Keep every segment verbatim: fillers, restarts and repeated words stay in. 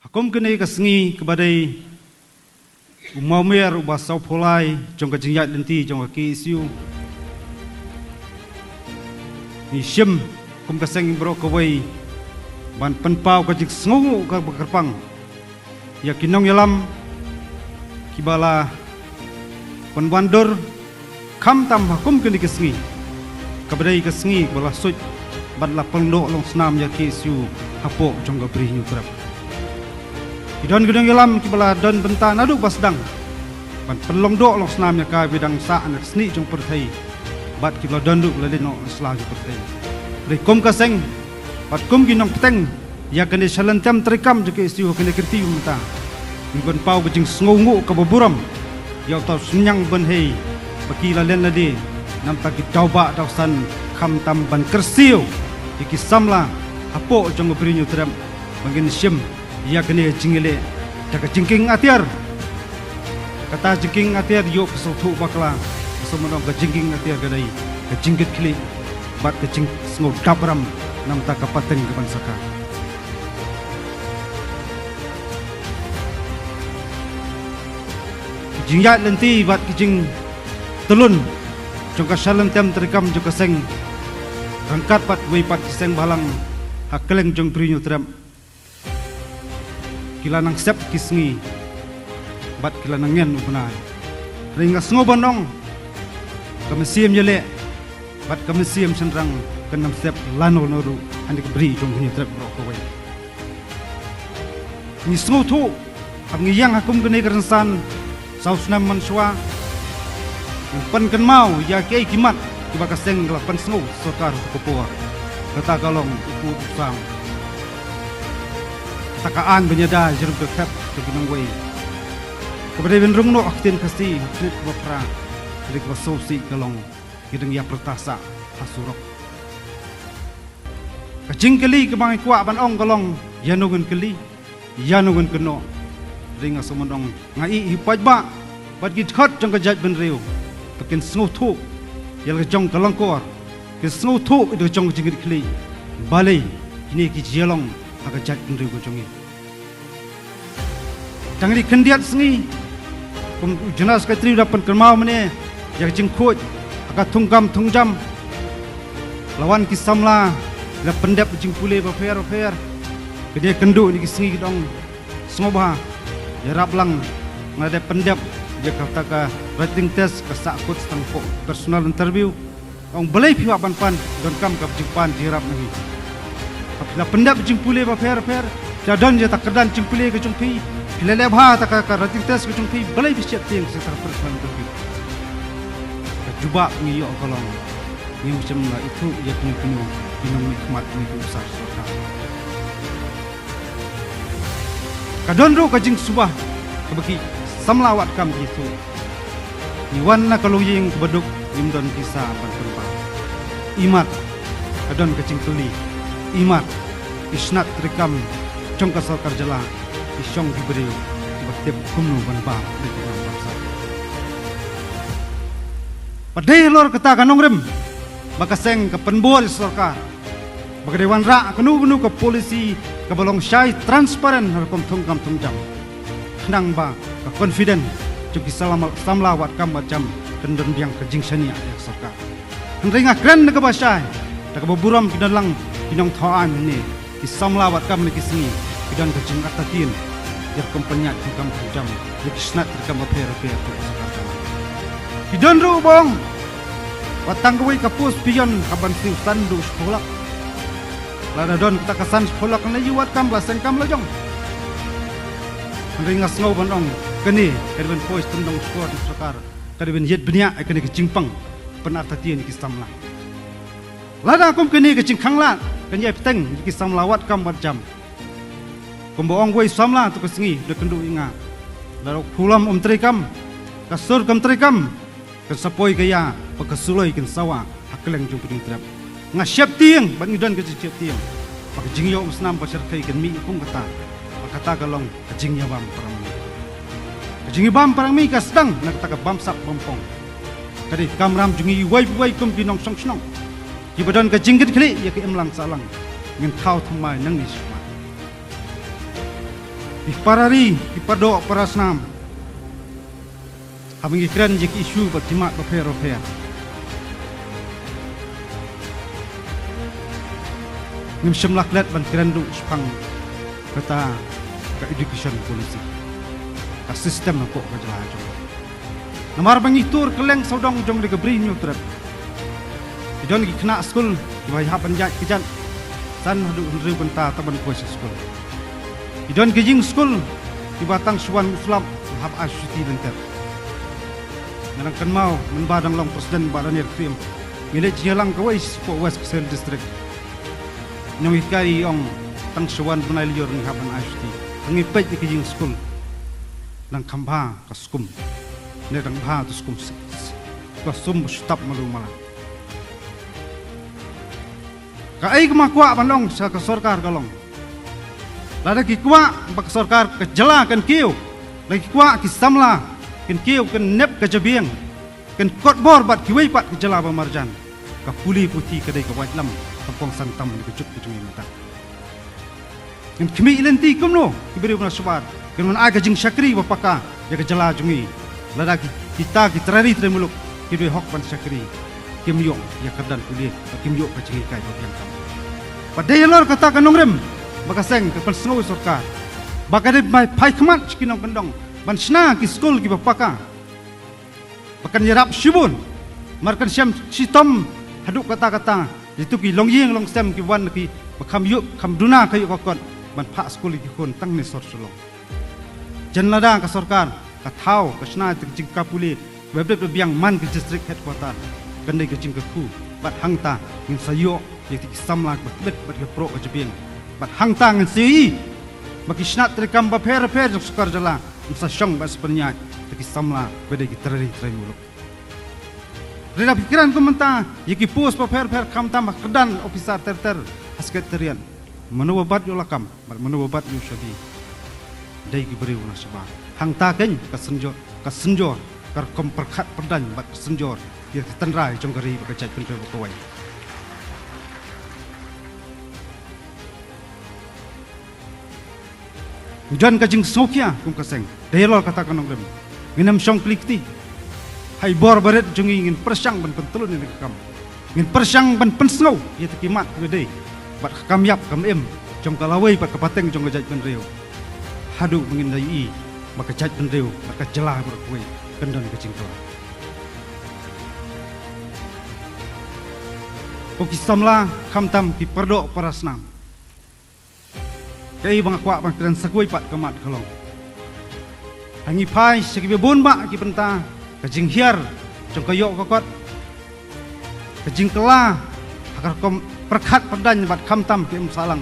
Kum kane ka sngi kaba dei u mawmer uba sawphew lai jong ka jingïaid lynti jong ka K S U, ngi shim kum ka seng baroh kawei ban pynpaw ka jingsngewnguh kaba kyrpang ïa ki nongïalam kiba la pynwandur khamtam ha kum kane ka sngi kaba dei ka sngi ba la suit bad la pyndoh long snam ïa K S U hapoh jong ka Bri Hynñiewtrep. Ki don ki nongïalam kiba la don bynta naduh ba sdang ban pynlong doh long snam ïa ka ba dang sah na ka snieh jong pyrthei bad kiba la don ruh la leit noh na sla jong pyrthei. Hynrei kum ka seng bad kum ki nongpteng ïa kane sha lyntem treikam jong K S U ha kane ka kynti mynta, ngi pynpaw ka jingsngewnguh kaba burom ïa uta u synñiang bynhei ba ki la len lade namta ki daw bah daw san khamtam ban kyrsiew ïa ki samla hapoh jong ka Bri Hynñiewtrep ba ngin shim ïa kane ka jingïaleh da ka jingkieng atiar. Kata jingkieng atiar ïoh ka sngewthuh bakla, ka sngewmandong ka jingkieng atiar ka dei ka jingkitkhlieh bad ka jingsngew dap ram namta ka pateng ka ban saka. Ki jingïaid lynti bad ki jingtlun jong ka sha lyntem treikam jong ka seng ryngkat bad wei pat ki seng bhalang ha kylleng jong Bri Hynñiewtrep ki la nang sep ki sngi bad ki la nang ngen u bnai. Hynrei nga sngew ban ong ka mynsiem ïaleh bad ka mynsiem shynrang kan ym sep lano lano ruh ha kane ka Bri jong Hynñiewtrep baroh kawei. Ngi sngewthuh haba ngi ïeng ha kum kane ka rynsan saw snem mynshuwa, ngi pynkynmaw ïa kiei ki mat kiba ka seng ka la pynsngew sorkar ha ka por. Kata ka long u kut u sam, kata ka aiñ ban ïada jingryngkot ka thep ka ki nongwei, kaba dei ban rung noh ha ka ktien Khasi ha ka khnit kaba phra, ka dei kaba sngewsih ka long ngi dang ïa pyrta sah ha surok. Ka jingkylli kaba ngi kwah ban ong ka long ïano ngin kylli, ïano ngin kynnoh. Hynrei nga sngewmandong nga ïohi paidbah bad ki dkhot jong ka jaitbynriew ba kin sngewthuh ïa la ka jong ka lyngkor, kin sngewthuh ïa la ka jong ka jingkitkhlieh. Balei kine ki jia long ha ka jaitbynriew ka jong ngi? Tang ri khyndiat sngi kum u General Secretary u da pynkynmaw mynne ïa ka jingkhuid ha ka thungkam thungjam. La wan ki samla, la pyndep jingpule bapher bapher. Ka dei kynduh ïa ki sngi ki dong sngewbha ïarap lang nga dei pyndep ïa kata ka writing test ka sahkut tang hapoh personal interview. Ong balei phi wad ban pan, donkam ka jingpan jingïarap na ngi. Haba phi la pyndep jingpule bapher bapher, phi la don ïa ta ka kyrdan jingpule ka jong phi, phi la leh bha ta ka, ka writing test ka jong phi, balei phi sheptieng sha ka personal interview? Ka jubab ngi ïoh ka long, ngim shym la ithuh ïa kino kino ki nongmihkhmat, kino ki officer sorkar. Ka don ruh ka jingsuba kaba ki samla wad kam ki ithuh. Ngi wan na ka longïing kaba duk, ngim don pisa ban pynpaw. Imat ka don ka jingkylli, imat ki snat treikam jong ka sorkar jylla ki shong ki briew kiba tip kumno ban bam ïa ki nongbamsap. Bad dei halor kata ka nongrim ba ka seng ka pynbor ïa sorkar ba ka dei wanrah kano kano ka policy kaba long shai transparent ha rukom thungkam thungjam, khnang ba ka confidence jong ki samla, samla wad kam wad jam kan don biang ka jingshaniah ïa ka sorkar. Hynrei nga kren da kaba shai, da kaba burom ki don lang ki nongthaw aiñ ne ki samla wad kam ne ki sngi ki don ka jingartatien ïa rukom pynïaid thungkam thungjam ïa ki snat treikam bapher bapher. Ki don ruh ba ong wat tang kawei ka post peon hap ban siew san haduh shiphew lak. Lada don kata ka san shiphew lak ne ïa wad kam la seng kam la jong. Hynrei nga sngew ban ong kane ka dei ban poi stem dong shkor jong sorkar, ka dei ban ïeit bniah ïa kane ka jingpang pynartatien ïa ki samla. Lada kum kane ka jingkhanglad kan ïai bteng ïa ki samla wad kam wad jam, kumba ong wei samla, to ka sngi da kynduh ïa nga, lada u phulom um treikam, ka sur kam treikam, kan sa poi ka ïa bad ka suloi kan sawa ha kylleng jong ka jingtrep. Nga sheptieng bad ngi don ka jingsheptieng ba ka jingïoh umsnam ba shyrkhei kan mih kum kata. Ba kata ka long ka jingïabam para mih. Ka jingïabam para mih ka sdang na kata ka bamsap bampong. Ka dei ka kamram jong ngi iwei pa iwei kum ki nongshong shnong kiba don ka jingkitkhlieh ïa ka imlang sahlang. Ngin thaw thymmai nangne shakhmat. Ki para ri, ki para doh, para snam. Haba ngi kren ïa ki issue bad ki mat bapher bapher, ngim shym la klet ban kren ruh shaphang kata ka education policy, ka system hapoh ka jylla jong ngi. Namar ba ngi tur kylleng sawdong jong ka Ri Hynñiewtrep, ki don ki khynnah skul kiba hap ban ïaid kjat san haduh hynriew kynta tang ban poi sha skul. Ki don ki ïing skul kiba tang shu wan muslap hap ai shuti lynter. Nga dang kynmaw mynba dang long president Bah Daniel Khyriem, ngi leit jingïalang kawei shapoh West Khasi Hills District. Nonghikai i ong tang shu wan bnai lyiur ngi hap ban ai shuti. Ngi peit ïa ki ïing skul, dang kham bha ka skum, ne dang bha tu skum, ka sum ba shu tap malu mala. Kaei kaba nga kwah ban ong sha ka sorkar ka long, lada ki kwah ba ka sorkar ka jylla kan kiew, lada ki kwah ki samla kan kiew, kan nep ka jabieng, kan kot bor bad kiwei pat ki jylla ba marjan, ka pule puthi ka dei ka waitlam ka kongsan tam na ka juk ka jong ngi mynta. Ngan khmih lynti kumno ki briew na shabar kin wan ai ka jingshakri ba paka ïa ka jylla jong ngi, lada ki, kita ki trai ri trai muluk ki duh hok ban shakri, kim ïoh ïa ka kyrdan pule, ba kim ïoh ka jinghikai ba biang tam. Ba dei halor kata ka nongrim ba ka seng ka pynsngew ïa sorkar ba ka dei ban phai khmat sha ki nongkyndong ban shna ki skul kiba paka, ba kan ïarap shibun, namar kan shem shitom haduh katta katta ïa kito ki longïing longsem ki wan kiba kham ïoh, kham duna ka ïoh ka kot ban phah skul ïa ki khun tang ne sor Shillong. Jan lada ka sorkar ka thaw ka shna ïa ka jingkha pule ba bit ba biang man ka district headquarter, kan dei ka jingkyrkhu. Bad hangta ngin sa ïoh ïa kito ki samla kiba kbit bad kiba proh ka jabieng. Bad hangta ngin sa ïohi ba ki shnat treikam bapher bapher jong sorkar jylla ngin sa shong bad sa pynïaid ïa ki samla ba dei ki trai ri trai muluk. Hynrei lada phi kren kum mynta ïa ki post bapher bapher, khamtam ha kyrdan ophisar ter ter ha Secretariat, mano ba bat ïoh lakam bad mano ba bat ïoh shabi? Dei ki briew na shabar. Hangta keiñ ka synjor, ka synjor ka rukom pyrkhat pyrdaiñ bad ka synjor ïa ka tynrai jong ka ri bad ka jaitbynriew ba kawei. Ngi don ka jingsngewkhia kum ka seng, dei halor kata ka nongrim. Ngin ym shong kli kti. Ha i bor barit jong ngi ngin pyrshang ban pyntlun ïa ka kam. Ngin pyrshang ban pynsngew ïa kita ki mat kiba dei bad ka kam ïap kam im jong ka lawei bad ka pateng jong ka jaitbynriew, haduh ba ngin da ïohi ba ka jaitbynriew bad ka jylla baroh kawei kan don ka jingkylla. Ko ki samla, khamtam ki paradoh parasnam, kaei ba nga kwah ban kren sa kawei pat ka mat ka long, ha ngi phai sha kiba bun bah ki bynta, ka jinghiar jong ka ïoh ka kot, ka jingkylla ha ka rukom pyrkhat pyrdaiñ bad khamtam ki ym sahlang,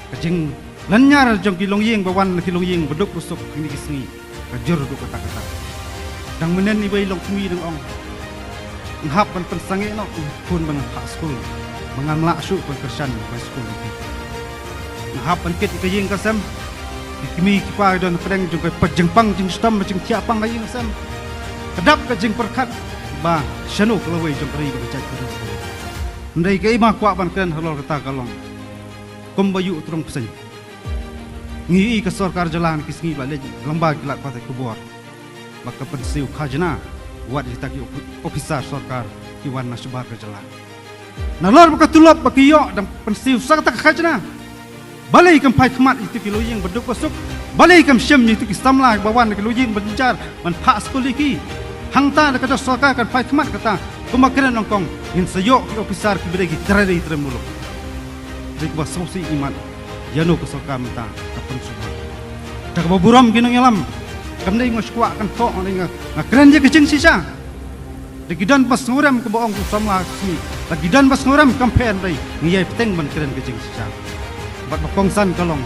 ka jinglynñiar jong ki longïing ba wan na ki longïing ba duk ba suk ha kine ki sngi, ka jur haduh katta katta. Dang mynnin iwei i longkmie i dang ong, nga hap ban pynsangeh noh ïa ki khun ba ngan phah skul, ba ngan ym lah shuh ban kyrshan bai skul ïa ki. Nga hap ban kit ïa ka ïing ka sem. Ki kmie ki kpa ki don hapdeng jong ka jingpang jingshitom bad jingthiah pang ka ïing ka sem. Ka dap ka jingpyrkhat ba shano ka lawei jong ka ri bad ka jaitbynriew. Hynrei kaei ba nga kwah ban kren halor kata ka long, kumba ïoh u Tnong Pseiñ, ngi ïohi ka sorkar jylla ha kine ki sngi ba la leit lyngba ki lad pathai khubor ba ka pynsiew khajna, wat ïa kita ki op-, ophisar sorkar ki wan na shabar ka jylla. Nalor ba ka tulop ba ki ïoh dang pynsiew sa kata ka khajna, balei kam phai khmat ïa kito ki longïing ba duk ba suk? Balei kam shim ïa kito ki samla ba wan na ki longïing ba jynjar ban phah skul ïa ki? Hangta lada ka sorkar kan phai khmat kata, kumba kren nyngkong, ngin sa ïoh ki ophisar kiba dei ki trai ri trai muluk. Dei kaba sngewsih imat ïano ka sorkar mynta ka pynsngewbha. Te kaba burom ki nongïalam, kam dei nga shu kwah kynthoh, nga dei nga, nga kren ïa ka jingshisha. Lada ki don ba sngewrem, kaba ong u samla ka sngi, lada ki don ba sngewrem kam pher, hynrei ngi ïai bteng ban kren ka jingshisha. Bad ba kongsan ka long,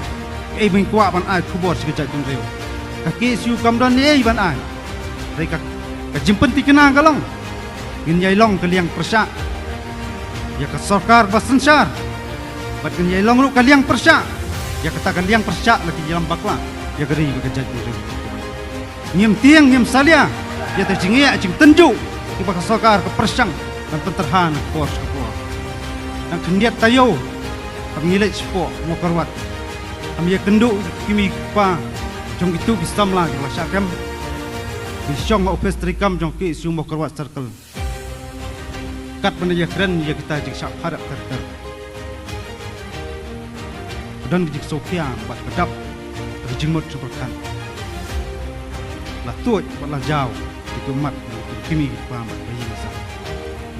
kaei ba ngi kwah ban ai khubor sha ka jaitbynriew, ka K S U kam don ei ei ban ai. Hynrei ka, ka jingpynthikna ka long, ngin ïai long ka liang pyrshah ïa ka sorkar ba synshar, bad ngin ïai long ruh ka liang pyrshah ïa kata ka liang pyrshah la ki ïalam bakla ïa ka ri bad ka jaitbynriew. Ngim tieng ngim salia ïa ka jingeh jingtynjuh kiba ka sorkar ka pyrshang ban pyntrha na ka por sha ka por. Dang khyndiat taïew haba ngi leit shapoh Mawkyrwat, Kam ïakynduh ïa ki kmie ki kpa jong kito ki samla kiba la shah kem. Ki shong ha ophis treikam jong K S U Mawkyrwat Circle. Katba ïakren ïa kita jingshah pharap ter ter. Ka don ka jingsngewkhia bad ka dap ka jingmut jingpyrkhat. La tuid bad la jaw ïa ki ummat, ïa ki kmie ki kpa bad ba ïing sa.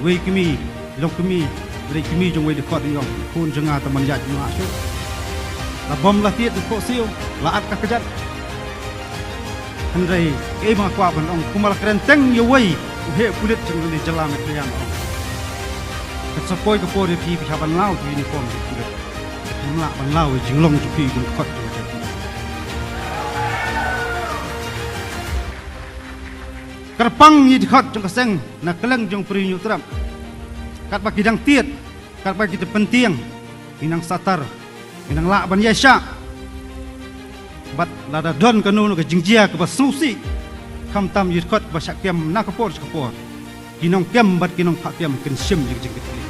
Wei kmie, long kmie, wei kmie jong wei dkhot ïong, khun jong nga tang ban ïaid ïa nga shuh. La bom la tied dkhot siew, la at ka kjat. Hynrei kaei ba nga kwah ban ong, kumba la kren teng ïa wei u heh pulit jong ka jylla Meghalaya, ong. Ka sa poi ka por ïa phi, phi hap ban law ïa ki uniform jong pulit. Phim lah ban law ïa ka jinglong jong phi kum dkhot jong ka jylla. Kyrpang ïa ki dkhot jong ka seng na kylleng jong Pyrshah Hynñiewtrep. Katba ki dang tied, katba ki dang pyntieng, ngi nang satar, ngi nang lah ban ïaishah. Bad lada don kano kano ka jingjia kaba sngewsih, khamtam ïa ki dkhot ba shah kem na ka por sha ka por, ki nongkem bad ki nongphah kem kin shim ïa ka jingkitkhlieh.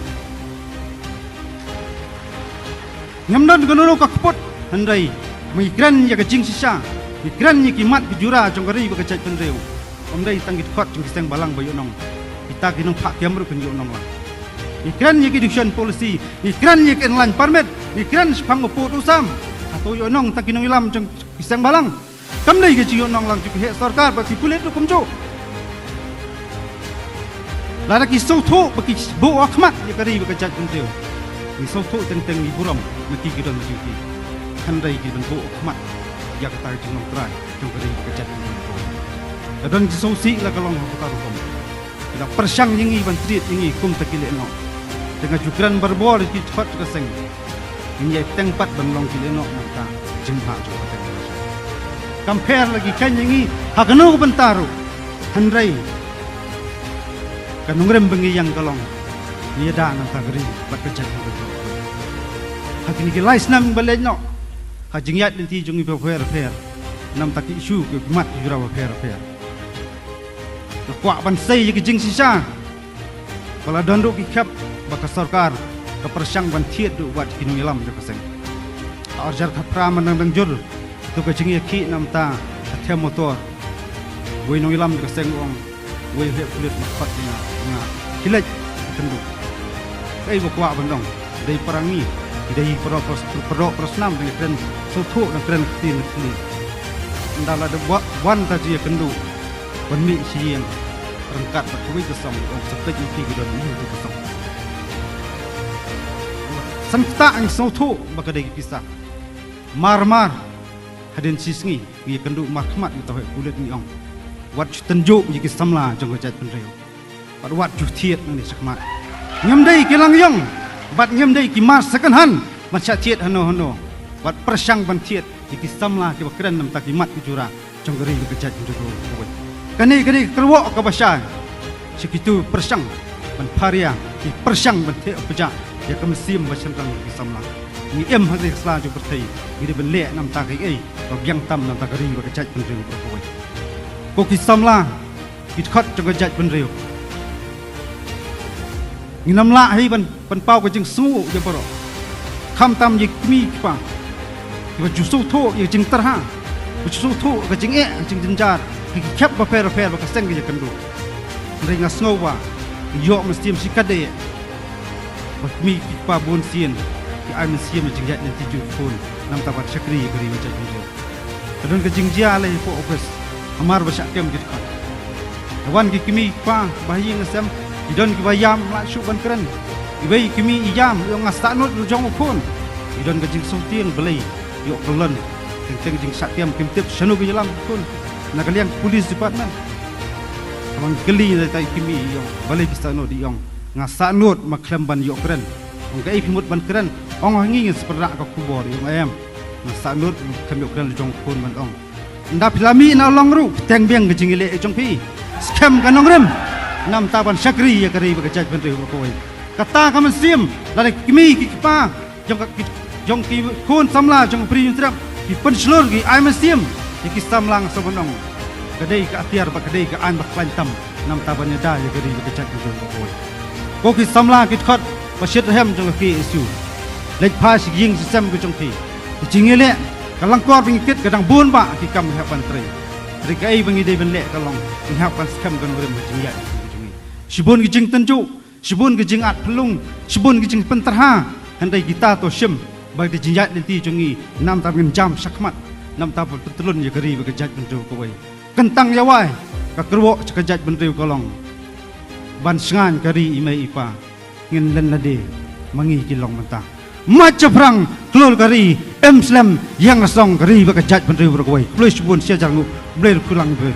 Ngim don kano kano ka kput, hynrei ma ngi kren ïa ka jingshisha, ngi kren ïa ki mat ki jura jong ka ri bad ka jaitbynriew. Ym dei tang ki dkhot jong ki seng balang ba ïohnong, kita ki nongphah kem ruh kin ïohnong lang. Ngi kren ïa ki education policy, ngi kren ïa ki inline permit, ngi kren shaphang u pud u sam. Hato ïohnong tang ki nongïalam jong ki seng balang? Kam dei ka jingïohnong lang jong ki heh sorkar bad ki pulit ruh kumjuh. Lada ki sngewthuh ba ki buh ha khmat ïa ka ri bad ka jaitbynriew, ngi sngewthuh teng teng, ngi burom na ki ki don jong ki. Hynrei ki ban buh ha khmat ïa kata ka jinglong trai jong ka ri bad ka jaitbynriew. Ka don jingsngewsih la ka long ha kata rukom. Ki la pyrshang ïa ngi ban treat ïa ngi kumta ki lehnoh. Te nga ju kren barabor ïa ki dkhot ka seng. Ngin ïai teng pat ban long ki lehnoh nangta, jingmut jong ka teng. Kam pher la ki khein ïa ngi ha kano ka bynta ruh. Hynrei ka nongrim ba ngi ïeng ka long, ngi ïada nangta ka ri bad ka jaitbynriew. Ha kine ki lai snem ba leit noh, ha jingïaid lynti jong ngi bapher bapher, namta ki issue ki mat ki jura bapher bapher, nga kwah ban sei ïa ka jingshisha. Ba la don ruh ki khep ba ka sorkar ka pyrshang ban thied ruh wat ki nongïalam jong ka seng. Ha arhajar khatphra mynta dang jur ïa ka jingïakhih namta ka them motor. Wei nongïalam jong ka seng u ong, wei u heh pulit u khot ïa nga, nga khie leit kynduh. Kaei ba kwah ban ong, dei para ngi, dei para, para, para, para snam dang kren sngewthuh, dang kren ktien ktien. Ynda la dep wan ka jingïakynduh ban mih sha ïing ryngkat bad kawei ka song, ong, sa peit ïa ki ki don ïa ka song. San ktah ngi sngewthuh ba ka dei ki pisa. Mar mar hadien shi sngi ngi ïakynduh markhmat ïa uta u heh pulit, ngi ong, wat ju tynjuh ïa ki samla jong ka jaitbynriew. Bad wat ju thied nangne shakhmat. Ngim dei ki lang ïong bad ngim dei ki mar second hand ban shah thied hano hano. Wat pyrshang ban thied ïa ki samla kiba kren namta ki mat ki jura jong ka ri bad ka jaitbynriew kawei. Kane, kane ka kyrwoh kaba shai sha kito pyrshang ban pharia, ki pyrshang ban theh pyrshah ïa ka mynsiem ba shynrang ki samla. Ngi im ha kane ka sla jong pyrthei, ngi dei ban leh namta kaei ba biang tam namta ka ri bad ka jaitbynriew kawei. Ko ki samla, ki dkhot jong ka jaitbynriew, ngin ym lah hi ban, ban pynpaw ka jingsngew ïa baroh, khamtam ïa ki kmie ki kpa kiba ju sngewthuh ïa ka jingtyrha, ba ju sngewthuh ka jingeh, ka jingjynjar, ka ki khep bapher bapher ba ka seng ka ïakynduh. Hynrei nga sngew ba ngi ïoh mynsiem shikatdei ba ki kmie ki kpa bun sien ki ai mynsiem ïa ka jingïaid lynti jong ki khun namta ban shakri ïa ka ri bad ka jaitbynriew. Ka don ka jingjia lei hapoh office, hamar ba shah kem ki dkhot. Ka wan ki kmie ki kpa ba ha ïing ha sem, ki don kiba ïam, ym lah shuh ban kren. Iwei i kmie i ïam, i ong nga sahnud la jong u khun. Ki don ka jingsngewtieng balei ïoh kyllon teng teng jingshah kem, kim tip shano ka ïalam ka khun. Na ka liang police department, haba ngi kylli na ita i kmie, i ong balei phi sahnud, i ong nga sahnud, ma khlem ban ïoh kren. Ong kaei phi mut ban kren? Ong ha ngi ngin sa pynrah ka khubor, i ong em. Nga sahnud, khlem ïoh kren la jong u khun ban ong. Ynda phi la mih na long ruh, pteng biang ka jingïaleh jong phi. Skhem ka nongrim namta ban shakri ïa ka ri bad ka jaitbynriew kawei. Kata ka mynsiem, lada ki kmie ki kpa jong ka, ki, jong ki khun samla jong ka Pyrshah Hynñiewtrep ki pynshlur, ki ai mynsiem ïa ki samla, nga sngewbha ban ong ka dei ka atiar bad ka dei ka aiñ ba khlaiñ tam namta ban ïada ïa ka ri bad ka jaitbynriew kawei. Ko ki samla ki dkhot ba shitrhem jong ka K S U, leit phai sha ki ïing sha sem ka jong phi. Ka jingïaleh Ka lyngkor ba ngi kit ka dang bun bah ki kam ngi hap ban trei. Hynrei kaei ba ngi dei ban leh ka long ngi hap ban skhem ka nongrim ha jingïaid lynti jong ngi. Shibun ki jingtynjuh, shibun ki jingat phyllung, shibun ki jingpyntyrha. Hynrei kita to shim ba ka jingïaid lynti jong ngi namar ngin jam shakhmat, namar ban pyntlun ïa ka ri bad ka jaitbynriew kawei. Kyntang ïa wai ka kyrwoh jong ka jaitbynriew ka long ban shngaiñ ka ri i mei i pa. Ngin len lade ma ngi ki long mynta. Mait shaphrang khlur ka ri, em slem ïeng la song ka ri bad ka jaitbynriew baroh kawei. Khublei shibun, shi hajar nguh. Blei ruh kyrkhu lang ïa phi.